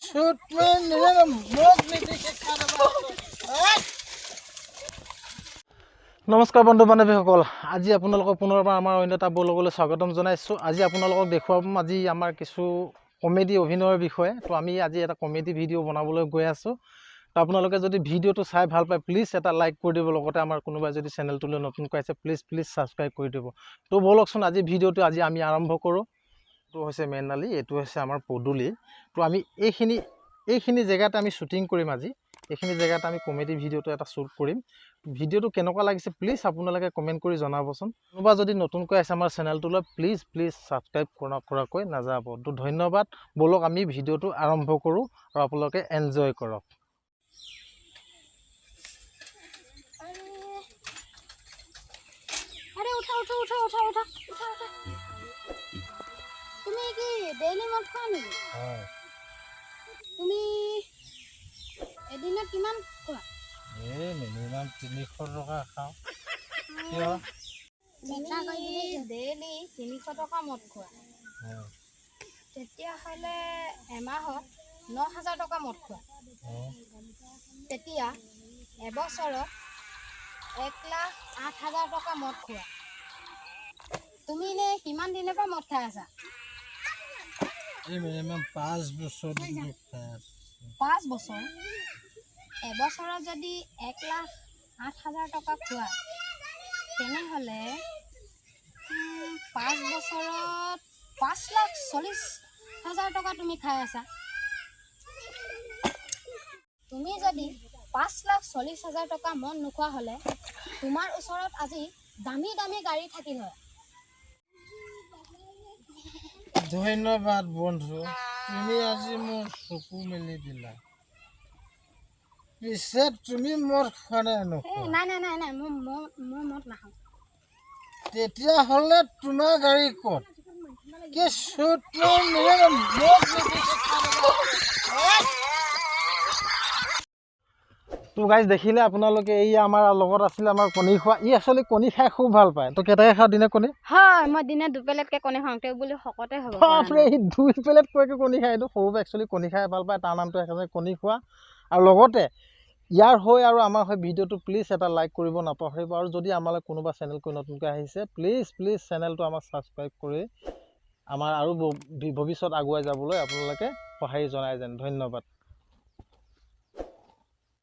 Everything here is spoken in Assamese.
নমস্কাৰ বন্ধু বান্ধৱীসকল, আজি আপোনালোকক পুনৰবাৰ আমাৰ অন্য এটা ব্লগলৈ স্বাগতম জনাইছোঁ। আজি আপোনালোকক দেখুৱাম আজি আমাৰ কিছু কমেডি অভিনয়ৰ বিষয়ে। তো আমি আজি এটা কমেডি ভিডিঅ' বনাবলৈ গৈ আছোঁ। তো আপোনালোকে যদি ভিডিঅ'টো চাই ভাল পায় প্লিজ এটা লাইক কৰি দিব, লগতে আমাৰ কোনোবাই যদি চেনেলটোলৈ নতুনকৈ আছে প্লিজ প্লিজ ছাবস্ক্ৰাইব কৰি দিব। তো ব'লকচোন আজি ভিডিঅ'টো আজি আমি আৰম্ভ কৰোঁ। এইটো হৈছে মেনালি, এইটো হৈছে আমাৰ পদূলি। তো আমি এইখিনি জেগাতে আমি শ্বুটিং কৰিম। আজি এইখিনি জেগাত আমি কমেডি ভিডিঅ'টো এটা শ্বুট কৰিম। ভিডিঅ'টো কেনেকুৱা লাগিছে প্লিজ আপোনালোকে কমেণ্ট কৰি জনাবচোন। কোনোবা যদি নতুনকৈ আছে আমাৰ চেনেলটোলৈ প্লিজ প্লিজ ছাবস্ক্ৰাইব নকৰাকৈ নাযাব। তো ধন্যবাদ। ব'লক আমি ভিডিঅ'টো আৰম্ভ কৰোঁ আৰু আপোনালোকে এনজয় কৰক। আৰে উঠা উঠা উঠা উঠা উঠা উঠা উঠা। তুমি কি ডেইলি মদ খোৱা নেকি? হয়। তুমি এদিনত কিমান খোৱা? এই মিনিমাম 300 টকা খাওঁ। কিয়? তুমি ডেইলি 300 টকা মদ খোৱা, তেতিয়াহ'লে এমাহত 9000 টকা মদ খোৱা। তেতিয়া এবছৰত 1,08,000 টকা মদ খোৱা। তুমি এনেই কিমান দিনৰ পৰা মদ খাই আছা? এই মিনিমাম 5 বছৰ খাই আছোঁ। 5 বছৰ? এবছৰত যদি 1,08,000 টকা খোৱা, তেনেহ'লে 5 বছৰত 5,40,000 টকা তুমি খাই আছা। তুমি যদি 5,40,000 টকা মদ নোখোৱা হ'লে তোমাৰ ওচৰত আজি দামী দামী গাড়ী থাকিল হয়। ধন্যবাদ বন্ধু, তুমি আজি মোৰ চকু মেলি দিলা। পিছে তুমি মদ খোৱা নাই নোখোৱা? নাই নাই নাই নাই, মই মদ নাখাওঁ। তেতিয়াহ'লে তোমাৰ গাড়ী ক'ত? কি তো গাইজ দেখিলে আপোনালোকে, এই আমাৰ লগত আছিলে আমাৰ কণী খোৱা। ই আচলতে কণী খাই খুব ভাল পায়। তো কেইটাকে খাওঁ দিনে কণী? হয়, মই দিনে 2 প্লেটকৈ কণী খাওঁ। তেওঁ বুলি শকতে হ'ব। বাপৰে, সি 2 প্লেট কৈকে কণী খায়। এইটো সৰু একচুৱেলি কণী খাই ভাল পায়, তাৰ নামটো একেবাৰে কণী খোৱা। আৰু লগতে ইয়াৰ হৈ আৰু আমাৰ হৈ ভিডিঅ'টো প্লিজ এটা লাইক কৰিব নাপাহৰিব। আৰু যদি আমালৈ কোনোবা চেনেলকৈ নতুনকৈ আহিছে প্লিজ প্লিজ চেনেলটো আমাক ছাবস্ক্ৰাইব কৰি আমাৰ আৰু ভৱিষ্যত আগুৱাই যাবলৈ আপোনালোকে সঁহাৰি জনাই যেন। ধন্যবাদ।